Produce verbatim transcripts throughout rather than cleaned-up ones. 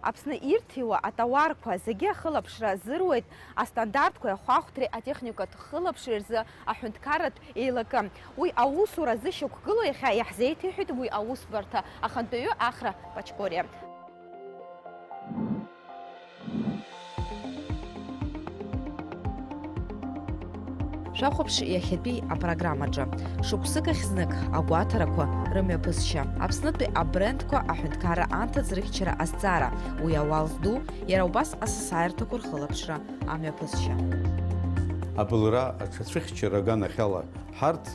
Аԥсны ирҭиуа атауарқәа зегьы ахылаԥшра азыруеит астандартқәеи ахәаахәҭреи атехникатә хылаԥшреи рзы аҳәынҭқарратә еилакы. Уи аусура зышьақәгылоу иахьа иаҳзеиҭеиҳәеит уи аусбарҭа ахантәаҩы Ахра Пачкориа. Шәахәаԥш иахьатәи апрограммаҿы. Шықәсык ахь знык агәаҭарақәа рымҩаԥысшьа. Аԥснытәи абрендқәа аҳәынҭқарра анҭыҵ рыхьчара азҵаара, уи ауал зду, иара убас асасааирҭақәа рхылаԥшра амҩаԥысшьа. Абылра аҽацәыхьчара аганахьала, ҳарҭ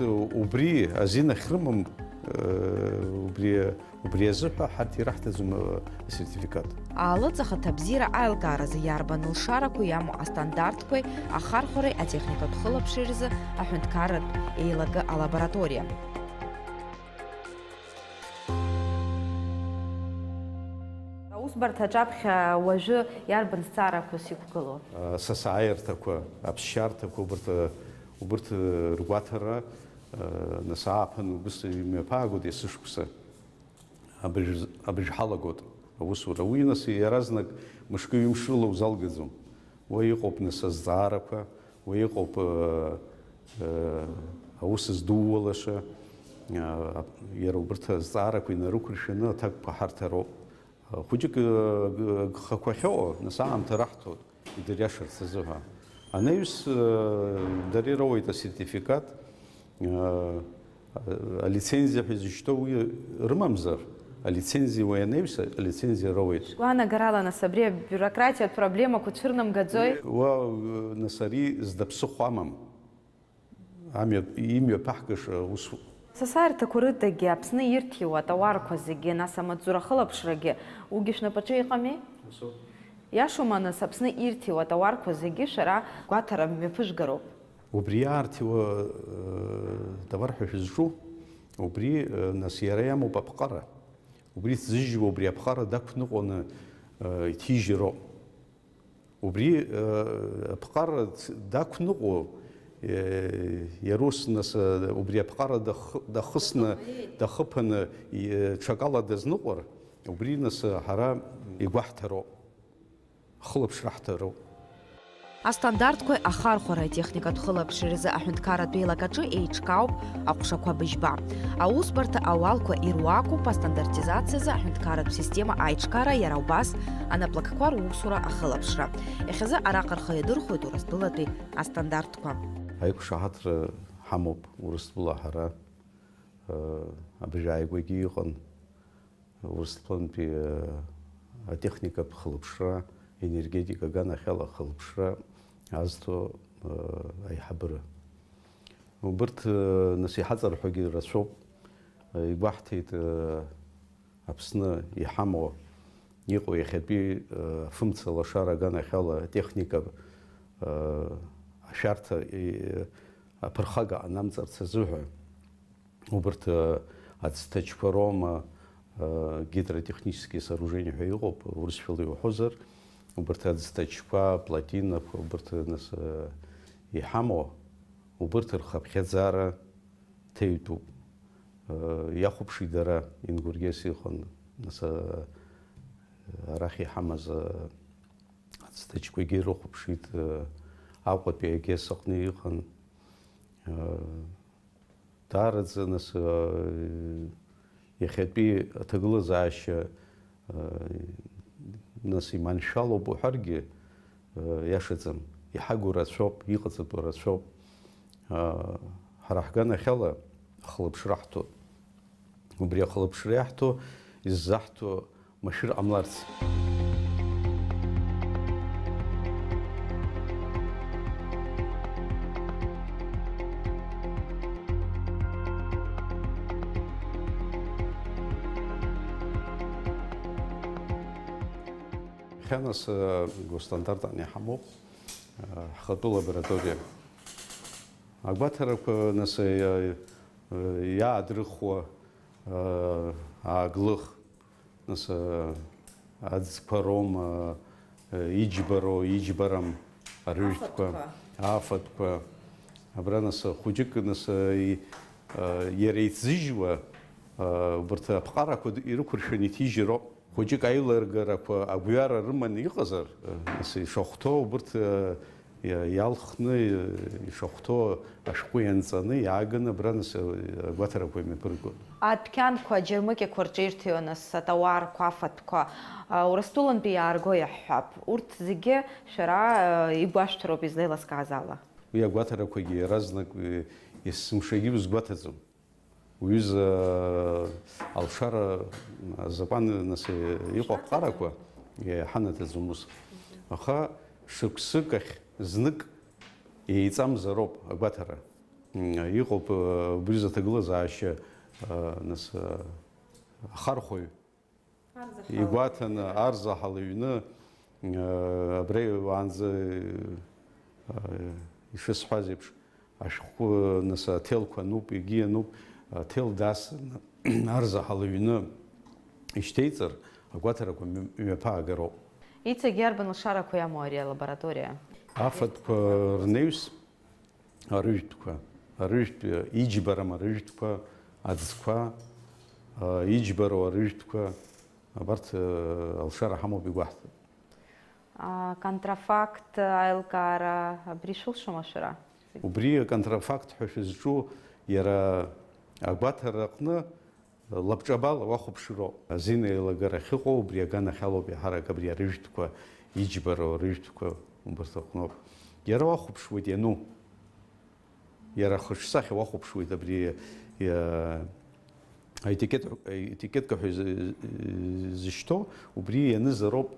убри азин ахьрымам, э, убри Убри азыҳәа ҳарҭ ираҳҭаӡом асертификат. Аалыҵ ахаҭабзиара аилкааразы иарбан лшарақәа иамоу астандартқәеи ахархәареи атехникатә хылаԥшреи рзы аҳәынҭқарратә еилакы алабораториа. Аусбарҭа аҿаԥхьа уажәы иарбан зҵаарақәоу сиқәгылоу? Асасааирҭақәа, аԥсшьарҭақәа, убарҭ, убарҭ ргәаҭара, нас ааԥын убыс имҩаԥаагоит есышықәса. Абыжә, абыжә ҳалагоит аусура. Уи, нас, иаразнак мышкы-ҩымш рыла узалгаӡом. Уа иҟоуп, нас, азҵаарақәа, уа иҟоуп, э, э, аус здууалаша, э, иара убырҭ азҵаарақәа инарықәыршәаны аҭакқәа ҳарҭароуп. Хәыҷык, э, г-, гхақәа ахьыҟоу, нас, аамҭа раҳҭоит. Идыриашарц азыҳәа. Анаҩс, э, дара ироуеит асертификат, э, алицензиа ҳәа изышьҭоу уи рымамзар, алицензиа уи анаҩс, алицензиа роуеит. Гәаанагарала, нас, абри абиурократиатә проблемақәа цәырнамгаӡои? Уа, э, нас, ари зда ԥсыхәа амам. Амҩа, имҩаԥаҳгаша усуп. Асасааирҭақәа рыдагьы Аԥсны ирҭиуа атауарқәа зегьы, нас амаҵзура ахылаԥшрагьы уигьы шәнапаҿы иҟами? Усоуп. Иашоума, нас, Аԥсны ирҭиуа атауарқәа зегьы шәара гәаҭара мҩаԥыжәгароуп? Убри иаарҭиуа, э, товар ҳәа шәызҿу, убри, э, нас, иара иамоуп аԥҟара. Убри ҭзыжьуа, убри аԥҟара дақәныҟәаны, э, иҭижьыроуп. Убри, э, аԥҟара ц-, дақәныҟәо, э, иара ус, нас, э, убри аԥҟара дахы-, дахысны, дахыԥаны, э, ҽакала дазныҟәар, убри, нас, э, ҳара игәаҳҭароуп, хылаԥшра ҳҭароуп. Астандартқәеи ахархәара атехникатә хылаԥшреи рзы аҳәынҭқарратә еилакаҿы еиҿкаауп аҟәшақәа быжьба. Аусбарҭа ауалқәа ируакуп астандартизациазы аҳәынҭқарратә система аиҿкаара, иара убас анаплакқәа русура ахылаԥшра. Иахьазы араҟа рхы иадырхәоит Урыстәылатәи астандартқәа. Аиқәшаҳаҭра ҳамоуп Урыстәыла ҳара, э, абжьааигәагьы иҟан. Урыстәылантәи, э, атехникатә хылаԥшра, енергетика аганахьала ахылаԥшра азҭо, э, аиҳабыра. Убырҭ, э, нас иҳаҵарҳәагьы рацәоуп. Э, игәаҳҭеит, э, Аԥсны иҳамоу, иҟоу иахьатәи, э, афымца лашара аганахьала атехника, э, ашәарҭа, э, аԥырхага анамҵарц азыҳәа. Убырҭ, э, ацҭаҷқәа роума, э, гидротехнические сооружения ҳәа иҟоуп, урысшәала иуҳәозар, убырҭ аӡҭаҷқәа, аплотинақәа, убырҭ, нас, э, иҳамоу, убырҭ рхыԥхьаӡара ҭеҩтәуп. Э, иахәаԥшит дара, Ингургес иҟан, нас, э, арахь иҳамаз, э, аӡҭаҷқәагьы ирыхәаԥшит, э, Аҟәатәи агес аҟны иҟан. Э, Даараӡа, нас, э, иахьатәи аҭагылазаашьа, э, нас, иманшәалоуп уҳәаргьы, э, иашаӡам. Иҳагу рацәоуп, иҟаҵатәу рацәоуп. Э, ҳара ҳганахьала ахылаԥшра ҳҭоит. Убри ахылаԥшра иаҳҭо, иззаҳҭо машәыр ҟамларц. Иахьа нас, э, госстандарт аҟны иҳамоуп, э, ҳхатәы лабораториа. Агәаҭарақәа, нас, э, э, иаадрыхуа, э, ааглых, нас, э, аӡқәа роума, э, иџьбароу, иџьбарам арыжәтәқәа, афатәқәа. Афатәқәа. Абра, нас, хәыҷык, нас, э, и-, э, иара иҭзыжьуа, э, убарҭ аԥҟарақәа д-, ирықәыршәаны иҭижьыроуп. Хәыҷык аилыргарақәа агәҩара рыманы иҟазар, нас ишахәҭоу убырҭ, иа-, иалхны, ишахәҭоу ашәҟәы ианҵаны иааганы абра, нас, агәаҭарақәа имҩаԥыргон. Адәқьанқәа аџьармыкьақәа рҿы ирҭиуан, нас, атауарқәа, афатәқәа, а, Урыстәылантәи иаарго иаҳҳәап. Урҭ зегьы шәара, а, игәашәҭароуп излеилыскааз ала. Уи агәаҭарақәагьы иаразнак, е-, есымшагьы узгәаҭаӡом. Уҩыза алшара азакәан, нас, иҟоу аԥҟарақәа иҳанаҭаӡом ус. Аха шықәсык ахь знык еиҵамзароуп агәаҭара. М, иҟоуп, убри рзы аҭагылазаашьа, нас, ахархәаҩ игәаҭаны, арзаҳал иҩны, абра уаанӡа, ишысҳәаз еиԥш, ашәҟәқәа, нас, аҭелқәа ануп, егьи ануп, аҭел дасны, арзаҳал иҩны ишьҭеиҵар, агәаҭарақәа мҩ-, мҩаԥаагароуп. Иҵегь иарбан лшарақәа иамоу ари алабораториа? Афатәқәа рнаҩс, арыжәтәқәа, арыжәтә, иџьбарам арыжәтәқәа, аӡқәа, а, иџьбароу арыжәтәқәа, абарҭ, а, алшара ҳамоуп, игәаҳҭап. А, контрафакт аилкаара, абри шәылшома шәара? Убри аконтрафакт ҳәа шәызҿу иара агәаҭара аҟны лабҿабала уахәаԥшроуп. Азин еилагара ахьыҟоу убри аганахьалоуп, еиҳарак абри арыжәтәқәа, иџьбароу арыжәтәқәа убарҭ рҟноуп. Иара уахәаԥшуеит иану. Иара ахаҿсахьа уахәаԥшуеит абри, иа-, аетикет-, аетикетка ҳәа изы-, зышьҭоу, убри ианызароуп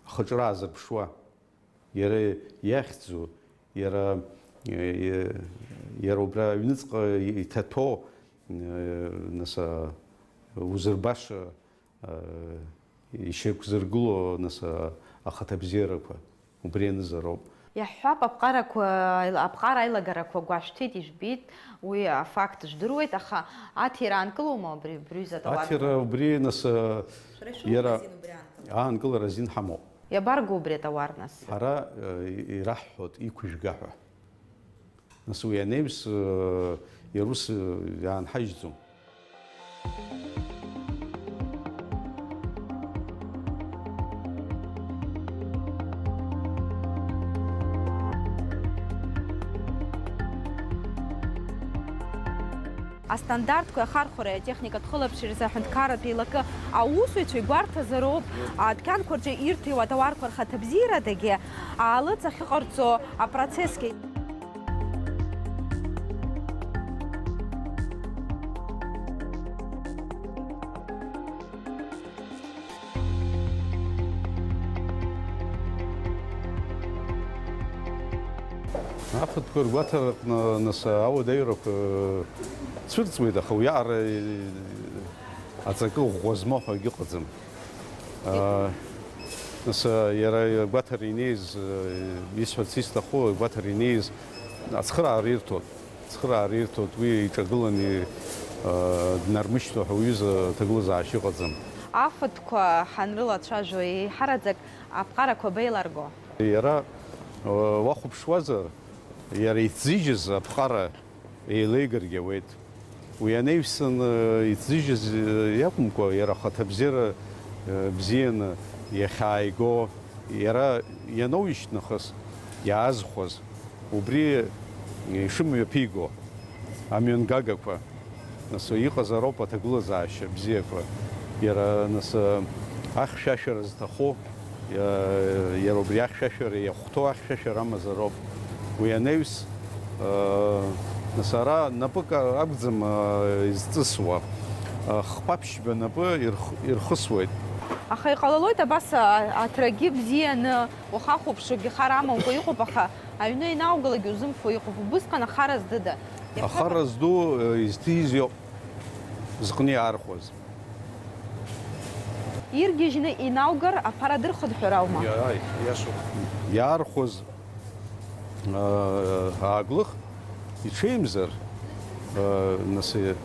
ахаҿра аазырԥшуа. Иара иахьӡу, иара, иа-, иара убра аҩныҵҟа иҭаҭәо, нас, а, узырбаша, а, ишьақәзыргыло, нас, а, ахаҭабзиарақәа, убри анызароуп. Иаҳҳәап, аԥҟарақәа, аԥҟара аилагарақәа гәашәҭеит, ижәбеит, уи афакт жәдыруеит, аха аҭира аанкылоума абри, абри аҩыза атауар? Аҭира убри, нас, а, шәара ишәоуп иара азин убри аанкылара? Аанкылара азин ҳамоуп. Иабарго убри атауар, нас? Ҳара, э, ираҳҳәоит, иқәыжәга ҳәа. Нас уи анаҩс, э, иара ус, э, иаанҳажьӡом. Астандартқәеи ахархәареи атехникатә хылаԥшреи рзы аҳәынҭқарратә еилакы аусзуҩцәа игәарҭазароуп, адәқьанқәа рҿы ирҭиуа атауарқәа рхаҭабзиарадагьы аалыҵ ахьыҟарҵо апроцессгьы. Афатәқәа ргәаҭараҟны, нас, ауадаҩрақәа цәырҵуеит, аха уиаҟара аҵакы ӷәӷәа змоу ҳәа акгьы ыҟаӡам. Аа, нас, иара агәаҭара инеиз, исҳәарц исҭаху, агәаҭара инеиз ацхыраара ирҭоит. Цхыраара ирҭоит, уи иҿагыланы, э, днармышьҭуа ҳәа уҩыза аҭагылазаашьа ыҟаӡам. Афатәқәа ҳанрылацәажәо, еиҳараӡак аԥҟарақәа беиларго? Иара, э, уахәаԥшуазар, иара иҭзыжьыз аԥҟара еилеигаргьы ауеит. Уи анаҩсан, э, иҭзыжьыз, э, иакәымкәа, иара ахаҭабзиара, э, бзианы иахьааиго, иара ианоуишьҭ нахыс иаазхәаз, убри ишымҩаԥиго амҩангагақәа, нас, иҟазароуп аҭагылазаашьа бзиақәа. Иара, нас, ахьшәашәара зҭаху, иа-, иара убри ахьшәашәара иахәҭоу ахьшәашәара амазароуп. Уи анаҩс, нас, ара напык акәӡам изҵысуа, хԥа-ԥшьба напы ирх-, ирхысуеит. Аха иҟалалоит абас, а-, аҭрагьы бзианы, уахахәаԥшуагьы хар амамкәа иҟоуп, аха аҩны ианааугалакгьы узымфо иҟоуп. Убысҟан ахара здыда? Ахара зду, э, изҭиз иоуп, зҟны иаархәаз. Иргьежьны инаугар, аԥара дырхыдҳәар аума? Иа-, ааи, иашоуп. Иаархәаз, э, ааглых иҽеимзар, э, нас, э,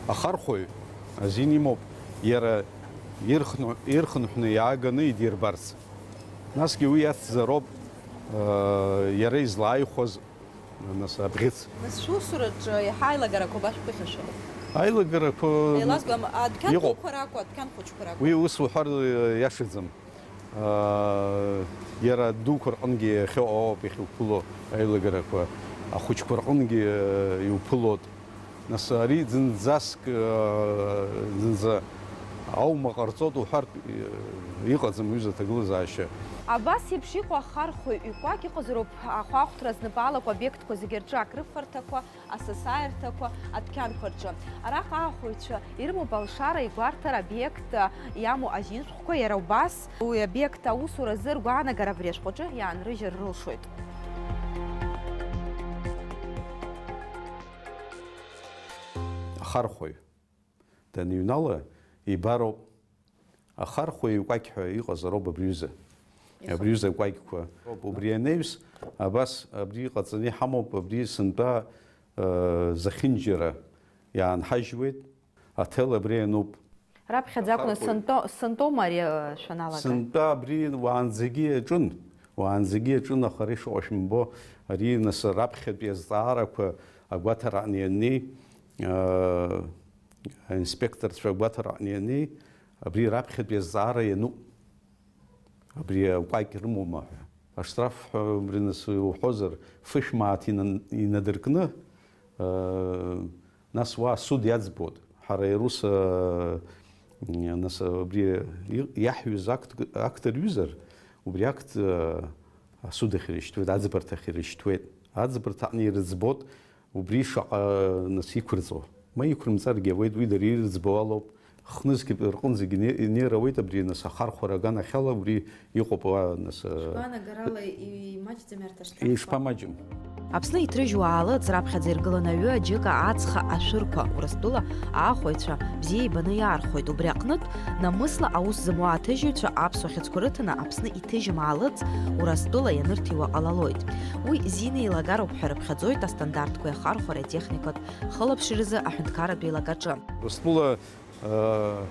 ахархәаҩ азин имоуп, иара ирхны-, ирхынҳәны иааганы идирбарц. Насгьы уи иацзароуп, э, иара излааихәаз, нас, абӷьыц. Нас шәусураҿы иаҳа аилагарақәа башәԥыхьашәо? Аилагарақәа Еилазгом, адәқьан Иҟоуп. дуқәа ракәу, адәқьан хәыҷқәа ракәу? Уи ус уҳәар, э, иашаӡам. Э, иара адуқәа рҟынгьы иахьа ауп иахьуԥыло аилагарақәа, ахәыҷқәа рҟынгьы, э, иуԥылоит. Нас ари зынӡаск, э, зынӡа аума ҟарҵоит уҳәартә, э, иҟаӡам уҩыза аҭагылазаашьа. Абас еиԥш иҟоу ахархәаҩ ҩкәак иҟазароуп ахәаахәҭра знапы алаку обиектқәа зегьы рҿы акрыфарҭақәа, асасааирҭақәа, адәқьанқәа рҿы. Араҟа аахәаҩцәа ирымоуп алшара, игәарҭара, обиект иамоу азиншәҟәқәа, иара убас уи обиект аусуразы ргәаанагара абри ашәҟәаҿы иаанрыжьыр рылшоит. Ахархәаҩ даныҩнала, ибароуп. Ахархәаҩ икәакь ҳәа иҟазароуп абри ҩыза. Абри ҩыза акәакьқәа. Убри анаҩс, абас абри иҟаҵаны иҳамоуп, абри сынтәа, э, зехьынџьара иаанҳажьуеит. Аҭел абри иануп. Раԥхьаӡа акәны Ахархәаҩ. Сынтәо-, сынтәома ари, э, шәаналага? Сынтәа абри уаанӡагьы иаҿын. Уаанӡагьы иаҿын, аха ари шыҟоу шәымбо, ари нас раԥхьатәи азҵаарақәа агәаҭараҟны ианнеи, э, аинспекторцәа агәаҭараҟны ианнеи, абри раԥхьатәи азҵаара иануп. Абри акәакь рымоума ҳәа. Аштраф ҳәа убри нас уҳәозар, фышә мааҭ инан-, инадыркны, э, нас уа асуд иаӡбоит. Ҳара ирус, э, нас абри и-, иаҳҩыз акт, акт рҩызар, убри акт, э, асуд ахь ирышьҭуеит, аӡбарҭахь ирышьҭуеит. Аӡбарҭаҟны ирыӡбоит, убри шаҟа, нас, иқәырҵо. Ма иқәырмҵаргьы ауеит, уи дара ирыӡбо алоуп. Хнызқьтә рҟынӡагьы не-, инеир ауеит абри, нас, ахархәара аганахьала убри иҟоуп, уа, нас, э, Шәгәаанагарала имаҷӡами арҭ аштрахқәа? Ишԥамаҷым? Аԥсны иҭрыжьуа аалыҵ раԥхьаӡа иргылан аҩы, аџьыка, ацха, ашәырқәа, Урыстәыла аахәаҩцәа бзиа ибаны иаархәоит. Убри аҟнытә, намысла аус зымуа аҭыжьыҩцәа аԥсуа хьыӡқәа рыҭаны Аԥсны иҭыжьым аалыҵ Урыстәыла ианырҭиуа ҟалалоит. Уи зин еилагароуп ҳәа рыԥхьаӡоит астандартқәеи ахархәареи атехникатә хылаԥшреи рзы аҳәынҭқарратә еилагаҿы. Урыстәыла, э,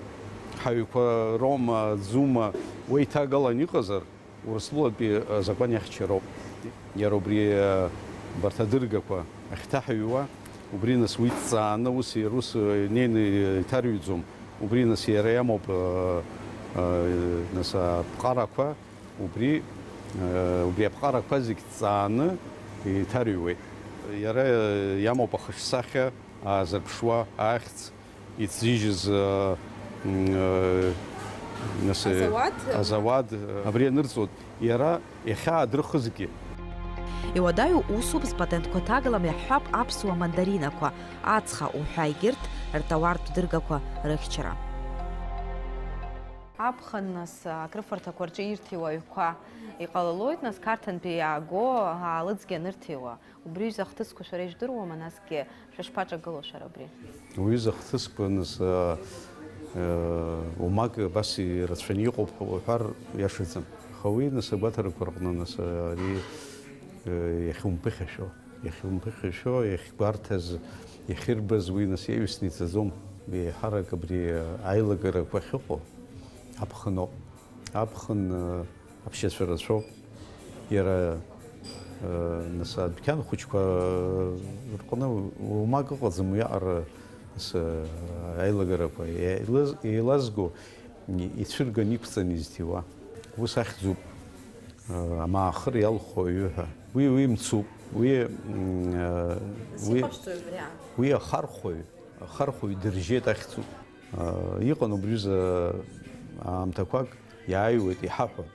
ҳаҩқәа роума, ӡума уеиҭагалан иҟазар, Урыстәылатәи азакәан иахьчароуп. Иара убри, э, абарҭ адыргақәа ахьҭаҳыҩуа, убри нас уи ҵҵааны, ус ирус, э, инеины иҭарҩӡом. Убри нас иара иамоуп, э, э, нас аԥҟарақәа, убри, э, убри аԥҟарақәа зегь ҵҵааны иҭарҩуеит. Иара, э, иамоуп ахаҿсахьа аазырԥшуа, ахьӡ, иҭзыжьыз, э, м, э, нас, э, Азауад, э, азауад, э, абри анырҵоит, иара иахьаадырхызгьы. Иуадаҩу усуп, спатентқәа ҭагалам иаҳҳәап аԥсуа мандаринақәа, ацха уҳәа егьырҭ ртауартә дыргақәа рыхьчара. Аԥхын нас акрыфарҭақәа рҿы ирҭиуа аҩқәа иҟалалоит, нас Қарҭынтәи иааго аалыҵгьы анырҭиуа. Убри ҩыза ахҭысқәа шәара ижәдыруама, насгьы шәышԥаҿагыло шәара абри? Уҩыза ахҭысқәа, нас, а, а, уамак абас ирацәаны иҟоуп ҳәа уҳәар иашаӡам. Аха уи, нас, агәаҭарақәа рҟны, нас, а, ари, а, иахьумԥыхьашәо, иахьумԥыхьашәо, иахьгәарҭаз, иахьырбаз уи, нас, иаҩсны иҵаӡом. Еиҳарак абри, а, аилагарақәа ахьыҟоу аԥхыноуп. Аԥхын, а, Аԥсшьацәа рацәоуп. Иара, э, нас, адәқьан хәыҷқәа, э, рҟны уамак ыҟаӡам уиаҟара, нас, э, аилагарақәа еилаз-, еилазго, ицәырган иқәҵаны изҭиуа. Ус ахьӡуп, э, амаахыр иалху аҩы ҳәа. Уи, уи мцуп. Уи, м, э, Ус уи, иҟашәҵои убри аан? Уи ахархәаҩ, ахархәаҩ дыржьеит ахьӡуп. Э, иҟан убри аҩыза аамҭақәак, иааҩуеит, иҳаҳәоит.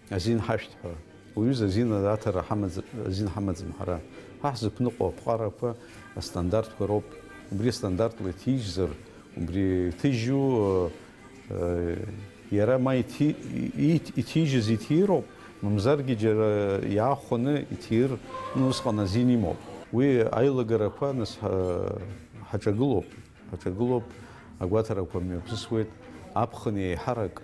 Азин ҳашәҭ ҳәа. Уҩыза азин аҭара ҳамаӡ-, азин ҳамаӡам ҳара. Ҳа ҳзықәныҟәо аԥҟарақәа астандартқәа роуп. Убри астандартла иҭижьзар, убри иҭыжьу, э, иара ма иҭи-, ит-, иҭижьыз иҭироуп, мамзаргьы џьара иаахәаны иҭир, ну, усҟан азин имоуп. Уи аилагарақәа, нас, ҳа-, ҳаҿагылоуп. Аҿагылоуп, агәаҭарақәа мҩаԥысуеит, аԥхын еиҳарак,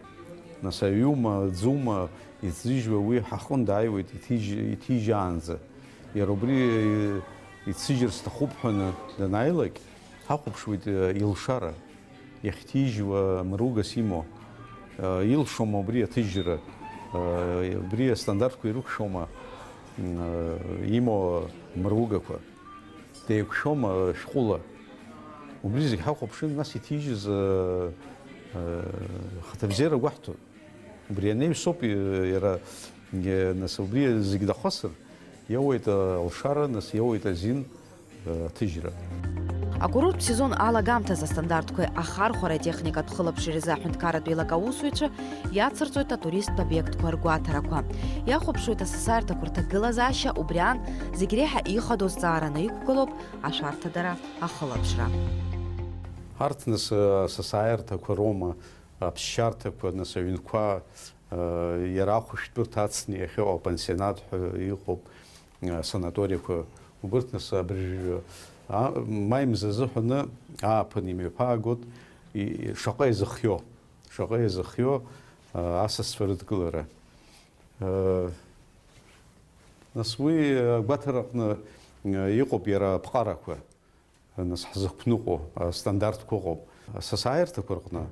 нас аҩума, аӡума, иӡыжьуа уи ҳаҟны дааиуеит иҭижь-, иҭижьаанӡа. Иара убри ицыжьыр сҭахуп ҳәаны данааилак, ҳахәаԥшуеит, э, илшара, иахьҭижьуа мыругас имоу. Э, илшома убри аҭыжьра, э, убри астандартқәа ирықәшәома, м, э, имоу мыругақәа. Деиқәшәома шәҟәыла? Убри зегь ҳахәаԥшын, нас иҭижьыз, э, э, хаҭабзиара гәаҳҭон. Убри анаҩсоуп, э, иара, э, нас убри зегь дахысыр, иоуеит, э, алшара, нас иоуеит азин, э, аҭыжьра. Акурорттә сезон алагамҭазы астандартқәеи ахархәара атехникатә хылаԥшреи рзы аҳәынҭқарратә еилак аусзуҩцәа иацырҵоит атуристтә обиектқәа ргәаҭарақәа. Иахәаԥшуеит асасааирҭақәа рҭагылазаашьа, убри аан зегь реиҳа ихадоу зҵаараны иқәгылоуп ашәарҭадара ахылаԥшра. Арҭ нас, э, асасааирҭақәа роума, аԥсшьарҭақәа, нас аҩнқәа, э, иара ахәышәтәырҭа ацны иахьыҟоу апансионат ҳәа иҟоуп, э, санаториақәа, убырҭ нас абыржәы, а, маи мза азыҳәаны ааԥын имҩаԥаагоит, и-, шаҟа изыхиоу, шаҟа изыхиоу, э, асасцәа рыдгылара. Э, нас уи агәаҭараҟны, э, иҟоуп иара аԥҟарақәа. Нас ҳзықәныҟәо астандартқәа ыҟоуп. Асасааирҭақәа рҟны,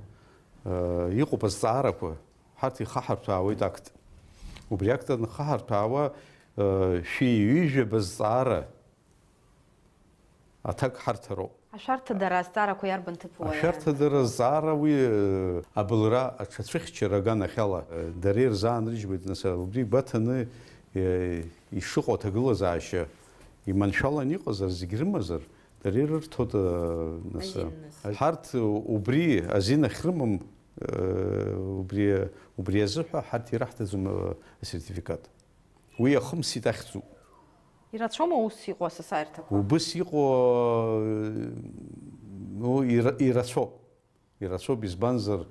э, иҟоуп азҵаарақәа, ҳарҭ ихаҳарҭәаауеит акт. Убри акт анхаҳарҭәаауа, э, шәи ҩыжәаба зҵаара аҭак ҳарҭароуп. Ашәарҭадара азҵаарақәа иарбан ҭыԥу? Ашәарҭадара азҵаара уи, э, абылра аҽацәыхьчара аганахьала, э, дара ирзаанрыжьуеит, нас, убри гәаҭаны, э, ишыҟоу аҭагылазаашьа иманшәалан иҟазар, зегь рымазар, Дара ирырҭоит, э, нас, азин, нас. Ҳарҭ убри азин ахьрымам, э, убри, убри азыҳәа ҳарҭ ираҳҭаӡом, э, асертификат. Уи ахымсит ахьӡуп. Ирацәоума ус иҟоу асасааирҭақәа? Убыс иҟоу, э, ну, ира-, ирацәоуп. Ирацәоуп, избанзар,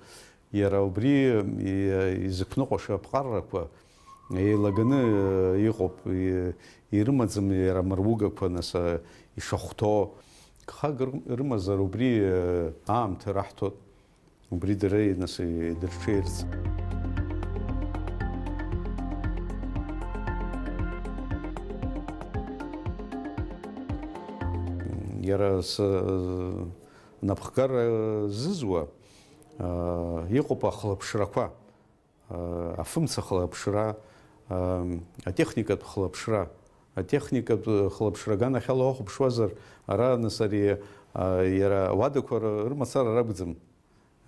иара убри и-, изықәныҟәаша аԥҟаррақәа еилаганы иҟоуп, и-, ирымаӡам иара амыругақәа, нас, а, ишахәҭоу. Гхак рым-, рымазар убри, а, аамҭа раҳҭоит, убри дара, нас, идырҽеирц. Иара с-, Напхгара зызуа, аа, иҟоуп ахылаԥшрақәа, аа, афымца хылаԥшра, аа, атехникатә хылаԥшра. Атехникатә хылаԥшра аганахьала уахәаԥшуазар, ара, нас, ари, аа, иара ауадақәа р-, рымацара ракәӡам,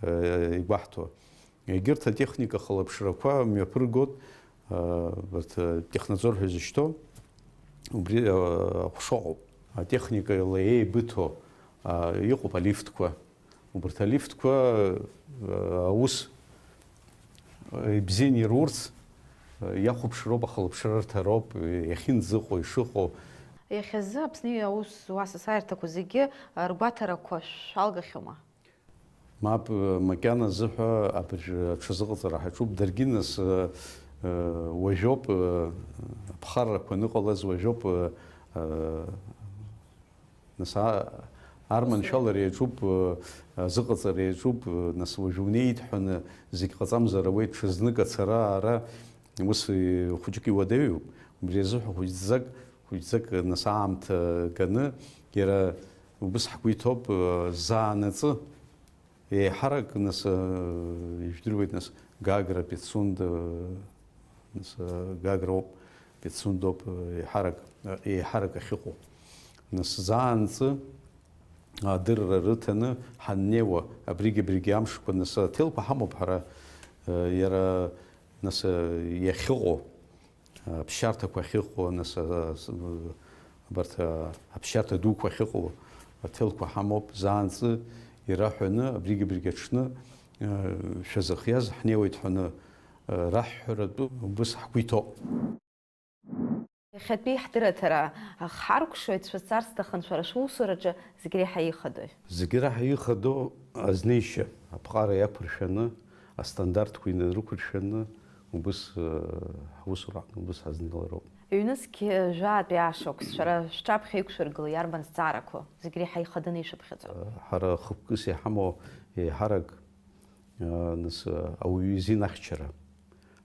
э, игәаҳҭо. Егьырҭ атехника хылаԥшрақәа мҩаԥыргоит, э, урҭ, э, технадзор ҳәа изышьҭоу, убри, э, аҟәша ыҟоуп. Атехникала еибыҭо, э, иҟоуп алифтқәа. Убарҭ алифтқәа, э, аус, э, ибзианы ирурц, э, иахәаԥшроуп, ахылаԥшра рҭароуп, э, иахьынӡаҟоу, ишыҟоу. Иахьазы Аԥсны аус зуа асасааирҭақәа зегьы, э, ргәаҭарақәа шәалгахьоума? Мап, макьана азыҳәа абыржә аҽазыҟаҵара ҳаҿуп. Даргьы нас, э, э, уажәоуп, э, аԥхаррақәа аныҟалаз, уажәоуп, э, э, нас, а-, арманшәалара иаҿуп, э, азыҟаҵара иаҿуп, э, нас уажә унеит ҳәаны зегь ҟаҵамзар ауеит, ҽазнык ацара, ара, ус, э, хәыҷык иуадаҩуп. Убри азыҳәа хәыҷӡак, хәыҷӡак, нас, аамҭа ганы, иара убыс ҳгәы иҭоуп, э, заанаҵы. Еиҳарак, нас, э, ижәдыруеит, нас, Гагра, Пицунда, э, нас, э, Гагроуп, Пицундоуп, э, еиҳарак, э, еиҳарак ахьыҟоу. Нас, заанаҵы адырра рыҭаны ҳаннеиуа, абригь-абригь амшқәа, нас, аҭелқәа ҳамоуп ҳара, э, иара, нас, э, иахьыҟоу. Аԥсшьарҭақәа ахьыҟоу, нас, а, с-, абарҭ, а, аԥсшьарҭа дуқәа ахьыҟоу аҭелқәа ҳамоуп, заанаҵы ираҳәаны, абригь-абригь аҽны, а, шәазыхиаз ҳнеиуеит ҳәаны, а, раҳҳәаратәы убыс ҳгәы иҭоуп. Иахьатәи ҳдырраҭара ҳаркәшоит, шәызҵаарц сҭахын шәара шәусураҿы зегь реиҳа ихадои? Зегь реиҳа ихадоу азнеишьа, аԥҟара иақәыршәаны, астандартқәа инарықәыршәаны, убыс, э, ҳусураҟны убыс ҳазнеилароуп. Ҩнызқь жәаатәи ашықәс шәара шәҿаԥхьа иқәшәыргыло иарбан зҵаарақәоу зегь реиҳа ихаданы ишәыԥхьаӡо? Ҳара хықәкыс иҳамоу еиҳарак, э, нас, э, ауаҩы изинахьчара.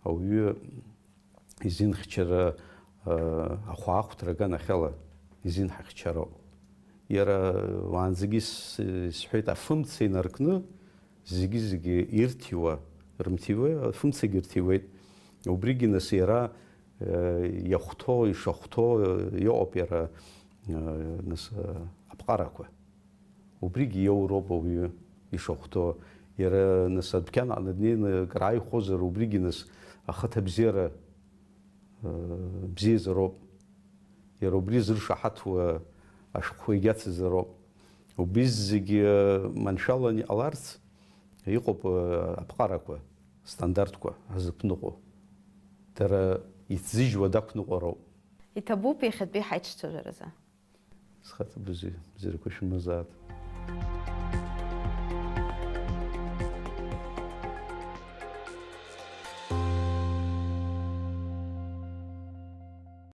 Ауаҩы изинхьчара, э, ахәаахәҭра аганахьала изинҳахьчароуп. Иара уаанӡагьы с-, исҳәеит, афымца инаркны, зегьы-зегьы ирҭиуа, рымҭиуа, афымцагьы рҭиуеит. Убригьы нас иара, э, иахәҭоу, ишахәҭоу, э, иҟоуп иара, э, нас, э, аԥҟарақәа. Убригьы иоуроуп ауаҩы ишахәҭоу. Иара, нас, адәқьан аҟны днеины акыр ааихәозар, убригьы, нас, ахаҭабзиара, э, бзиазароуп. Иара убри зыршаҳаҭуа ашәҟәқәа егьацызароуп. Убри зегьы, э, маншәалан иҟаларц, иҟоуп, э, аԥҟарақәа, стандартқәа ҳзықәныҟәо. Дара иҭзыжьуа дақәныҟәароуп. Иҭабуп иахьатәи ҳаиҿцәажәаразы. Зхаҵабызеи, бзиарақәа шәымазаат.